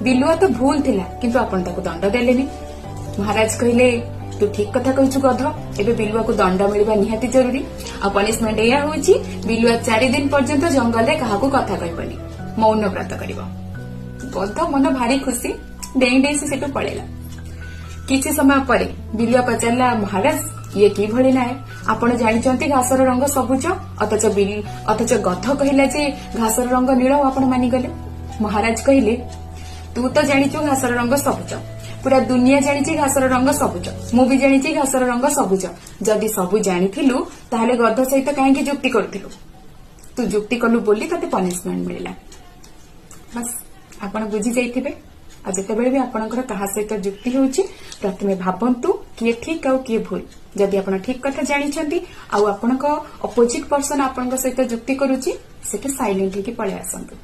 ବିଲୁଆ ତ ଭୁଲ ଥିଲା, କିନ୍ତୁ ଆପଣ ତାକୁ ଦଣ୍ଡ ଦେଲେନି। ମହାରାଜ କହିଲେ, ତୁ ଠିକ କଥା କହିଛୁ ଗଧ, ଏବେ ବିଲୁଆକୁ ଦଣ୍ଡ ମିଳିବା ନିହାତି ଜରୁରୀ। ଆଉ ପନିଶମେଣ୍ଟ ଏଇଆ ହଉଛି, ବିଲୁଆ 4 ଦିନ ପର୍ଯ୍ୟନ୍ତ ଜଙ୍ଗଲରେ କାହାକୁ କଥା କହିବନି, ମୌନ ବ୍ରତ କରିବ। ଗଧ ମନ ଭାରି ଖୁସି, ଡେଇଁ ଡେଇଁ ସେ ସେଠୁ ପଳେଇଲା। କିଛି ସମୟ ପରେ ବିଲୁଆ ପଚାରିଲା, ମହାରାଜ, ଇଏ କିଭଳି ନ୍ୟାୟ? ଆପଣ ଜାଣିଛନ୍ତି ଘାସର ରଙ୍ଗ ସବୁଜ, ଅଥଚ ଗଧ କହିଲା ଯେ ଘାସର ରଙ୍ଗ ନୀଳ, ଆଉ ଆପଣ ମାନିଗଲେ। ମହାରାଜ କହିଲେ, ତୁ ତ ଜାଣିଛୁ ଘାସର ରଙ୍ଗ ସବୁଜ, ପୁରା ଦୁନିଆ ଜାଣିଛି ଘାସର ରଙ୍ଗ ସବୁଜ, ମୁଁ ବି ଜାଣିଛି ଘାସର ରଙ୍ଗ ସବୁଜ। ଯଦି ସବୁ ଜାଣିଥିଲୁ, ତାହେଲେ ଗଧ ସହିତ କାହିଁକି ଯୁକ୍ତି କରୁଥିଲୁ? ତୁ ଯୁକ୍ତି କଲୁ ବୋଲି ତତେ ପନିଶମେଣ୍ଟ ମିଳିଲା। ବାସ୍, ଆପଣ ବୁଝି ଯାଇଥିବେ। ଆଉ ଯେତେବେଳେ ବି ଆପଣଙ୍କର କାହା ସହିତ ଯୁକ୍ତି ହେଉଛି, ପ୍ରଥମେ ଭାବନ୍ତୁ କିଏ ଠିକ ଆଉ କିଏ ଭୁଲ। ଯଦି ଆପଣ ଠିକ କଥା ଜାଣିଛନ୍ତି ଆଉ ଆପଣଙ୍କ ଅପୋଜିଟ ପର୍ସନ ଆପଣଙ୍କ ସହିତ ଯୁକ୍ତି କରୁଛି, ସେଠି ସାଇଲେଣ୍ଟ ହେଇକି ପଳେଇ ଆସନ୍ତୁ।